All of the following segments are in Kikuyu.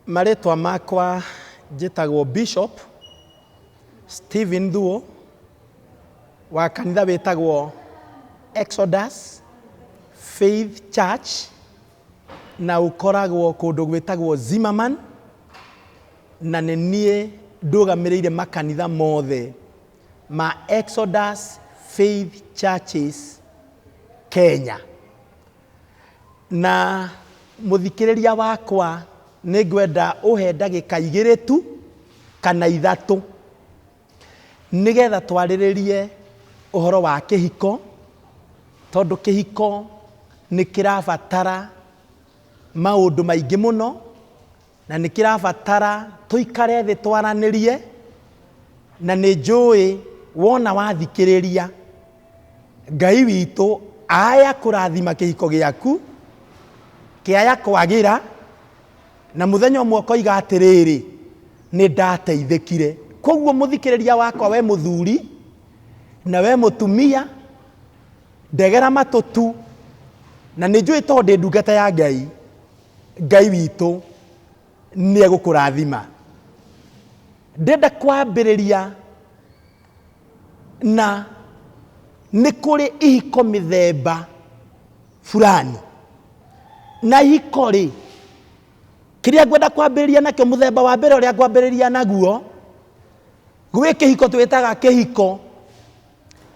Marĩtwa makwa njĩtagwo Bishop Stephen Thuo wa kanitha wĩtagwo Exodus Faith Church na ũkoragwo kũndũ gwĩtagwo Zimmerman, na nĩ niĩ ndũgamĩrĩire makanitha mothe ma Exodus Faith Churches Kenya. Na mũthikĩrĩria wakwa nĩ ngwenda ũhe ndagĩka igĩrĩ tu kana ithatũ nĩgetha twarĩrĩrie ũhoro wa kĩhiko, tondũ kĩhiko nĩ kĩrabatara maũndũ maingĩ mũno na nĩ kĩrabatara tũikare thĩ twaranĩrie, na nĩ njũĩ wona wathikĩrĩria Ngai witũ aya kũrathima kĩhiko gĩaku, kĩaya kwagĩra, na mũthenya ũmwe ũkoiga atĩrĩrĩ, nĩ ndateithĩkire. Koguo mũthikĩrĩria wakwa, we mũthuri na we mũtumia, ndegera matũ tu, na nĩ njũĩ tondũ ndĩ ndungata ya Ngai, Ngai witũ nĩ egũkũrathima. Ndĩrenda kwambĩrĩria na nĩ kũrĩ ihiko mĩthemba fulani. Na ihiko rĩ, kĩrĩa ngwenda kwambĩrĩria nakĩo, mũthemba wa mbere ũrĩa ngwambĩrĩria naguo, gwĩ kĩhiko twĩtaga kĩhiko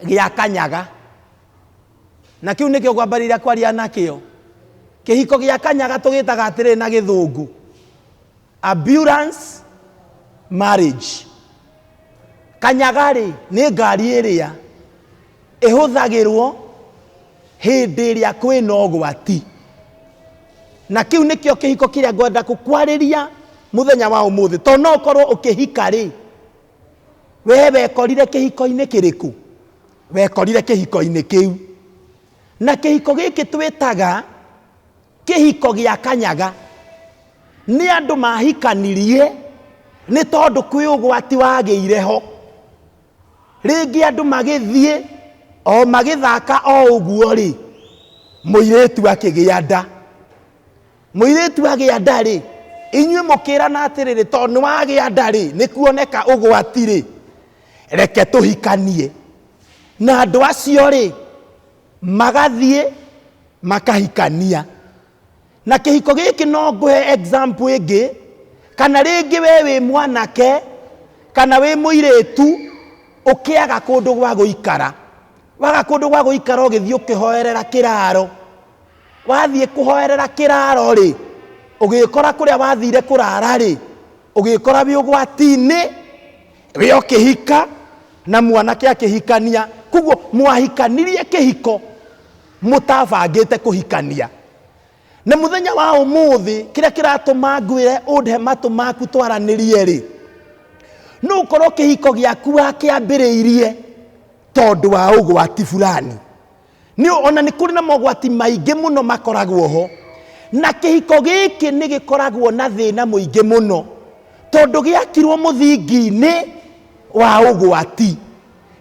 gĩa kanyaga. Na kĩu nĩkĩo ngwambĩrĩria kwaria nakĩo. Kĩhiko gĩa kanyaga tũgĩtaga atĩrĩrĩ na gĩthũngũ, ambulance marriage. Kanyaga rĩ, nĩ ngari ĩrĩa ĩhũthagĩrwo hĩndĩ ĩrĩa kwĩna ũgwati. Na kĩu nĩkĩo kĩhiko kĩrĩa ngwenda kũkwarĩria mũthenya wa ũmũthĩ. Tondũ no ũkorwo ũkĩhika rĩ, we wekorire kĩhiko-inĩ kĩrĩkũ? Wekorire kĩhiko-inĩ kĩu. Na kĩhiko gĩkĩ twĩtaga Kĩhiko gĩa kanyaga. Nĩ andũ mahikanirie nĩ tondũ kwĩ ũgwati wagĩire ho. Rĩngĩ andũ magĩthiĩ o magĩthaka o ũguo rĩ, mũirĩtu akĩgĩa nda. Mũirĩtu agĩa nda rĩ, inyuĩ mũkĩrana atĩrĩrĩ, tondũ nĩ wagĩa nda rĩ, nĩ kuoneka ũgwati rĩ, reke tũhikanie. Na andũ acio rĩ, magathiĩ makahikania. Na kĩhiko gĩkĩ no ngũhe example ĩngĩ, kana rĩngĩ we wĩ mwanake kana wĩ mũirĩtu ũkĩaga kũndũ gwa gũikara. Waga kũndũ gwa gũikara ũgĩthiĩ ũkĩhoerera kĩraro. Wathiĩ kũhoerera kĩraro rĩ, ũgĩkora kũrĩa wathire kũrara rĩ, ũgĩkora wĩ ũgwati-inĩ. We ũkĩhika na mwanake akĩhikania, koguo mwahikanirie kĩhiko mũtabangĩte kũhikania. Na mũthenya wa ũmũthĩ kĩrĩa kĩratũma ngwĩre ũnde matũ maku twaranĩrie rĩ, no ũkorwo kĩhiko gĩaku wakĩambĩrĩirie tondũ wa ũgwati fulani. Nĩ ona nĩ kũrĩ na mogwati maingĩ mũno makoragwo ho, na kĩhiko gĩkĩ nĩ gĩkoragwo na thĩna mũingĩ mũno, tondũ gĩakirwo mũthingi-inĩ wa ũgwati.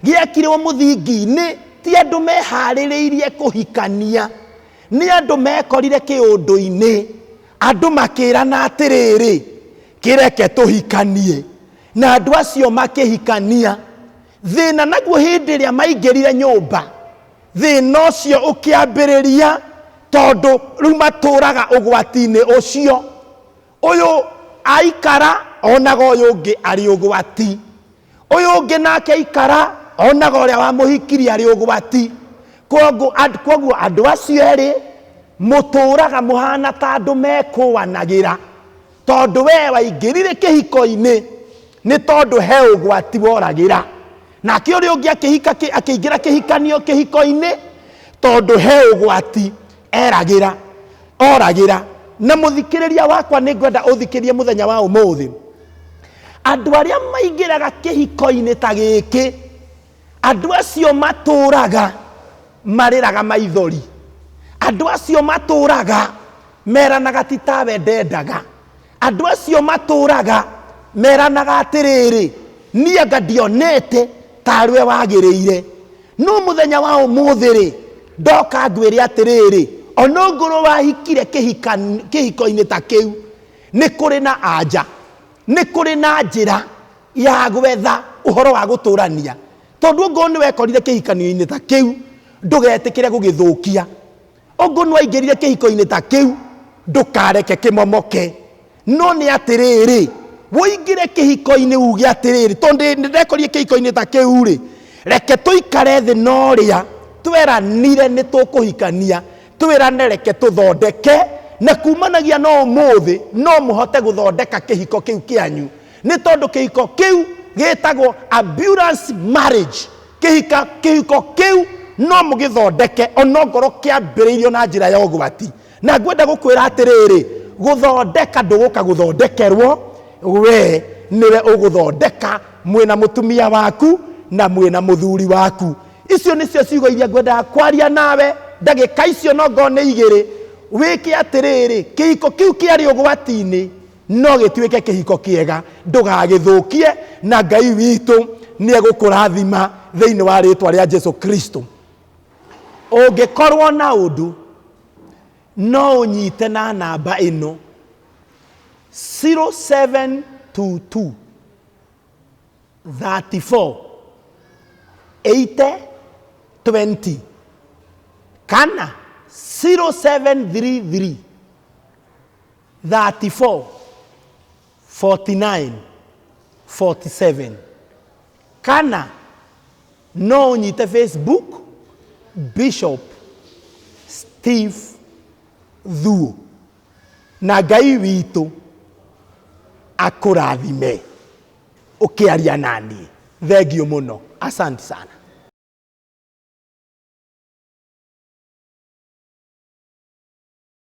Gĩakirwo mũthingi-inĩ ti andũ meharĩrĩirie kũhikania, nĩ andũ mekorire kĩũndũ-inĩ, andũ makĩrana atĩrĩrĩ, kĩreke tũhikanie, na andũ acio makĩhikania. Thĩna naguo hĩndĩ ĩrĩa maingĩrire nyũmba, thĩna ũcio ũkĩambĩrĩria tondũ rĩu matũraga ũgwati-inĩ ũcio. Ũyũ aikara onaga ũyũ ũngĩ arĩ ũgwati, ũyũ ũngĩ nake aikara onaga ũrĩa wamũhikirie arĩ ũgwati. Kwoguo andũ acio erĩ mũtũraga mũhana ta andũ mekũanagĩra. Tondũ wee waingĩrire kĩhiko-inĩ nĩ tondũ he ũgwati woragĩra, nake ũrĩa ũngĩ akĩhika akĩingĩra kĩhikanio kĩhiko-inĩ tondũ he ũgwati eragĩra oragĩra. Na mũthikĩrĩria wakwa, nĩ ngwenda ũthikĩrie mũthenya wa ũmũthĩ, andũ arĩa maingĩraga kĩhiko-inĩ ta gĩkĩ, andũ acio matũraga marĩraga maithori, andũ acio matũraga meranaga ti tawe ndendaga, andũ acio matũraga meranaga atĩrĩrĩ, niĩ anga ndionete tarĩwe wagĩrĩire. No mũthenya wa ũmũthĩ rĩ, ndoka ngwĩre atĩrĩrĩ, onongorwo wahikire kĩhiko-inĩ ta kĩu, Nĩ kũrĩ na anja, nĩ kũrĩ na njĩra ya gwetha ũhoro wa gũtũrania. Tondũ ongorwo nĩ wekorire kĩhikanio-inĩ ta kĩu, ndũgetĩkĩre gũgĩthũkia. Ongorwo nĩ waingĩrire kĩhiko-inĩ ta kĩu, ndũkareke kĩmomoke. No nĩ atĩrĩrĩ, ũingĩre kĩhiko-inĩ uge atĩrĩrĩ, tondũ nĩ ndekorire kĩhiko-inĩ ta kĩu-rĩ, reke tũikare thĩ na ũrĩa tweranire nĩ tũkũhikania, twĩrane reke tũthondeke, na kumanagia na ũmũthĩ no mũhote gũthondeka kĩhiko kĩu kĩanyu. Nĩ tondũ kĩhiko kĩu gĩtagwo ambulance marriage. Kĩhika, kĩhiko kĩu no mũgĩthondeke onongorwo kĩambĩrĩirio na njĩra ya ũgwati. Na ngwenda gũkwĩra atĩrĩrĩ, gũthondeka ndũgũka gũthondekerwo, we nĩwe ũgũthondeka mwĩna mũtumia waku na mwĩna mũthuri waku. Icio nĩcio ciugo iria ngwendaga kwaria nawe ndagĩka icio no ngorwo nĩ igĩrĩ. Wĩke atĩrĩrĩ, kĩhiko kĩu kĩarĩ ũgwati-inĩ no gĩtuĩke kĩhiko kĩega, ndũgagĩthũkie, na Ngai witũ nĩ egũkũrathima thĩinĩ wa rĩtwa rĩa Jesu Kristo. Ũngĩkorwo na ũndũ no ũnyite na namba ĩno 0722 34 80 20 kana 0733 34 49 47 kana no ũnyite Facebook Bishop Steve Thuo na Ngai witũ akũrathime ũkĩaria naniĩ. Thengiũ mũno, asante sana.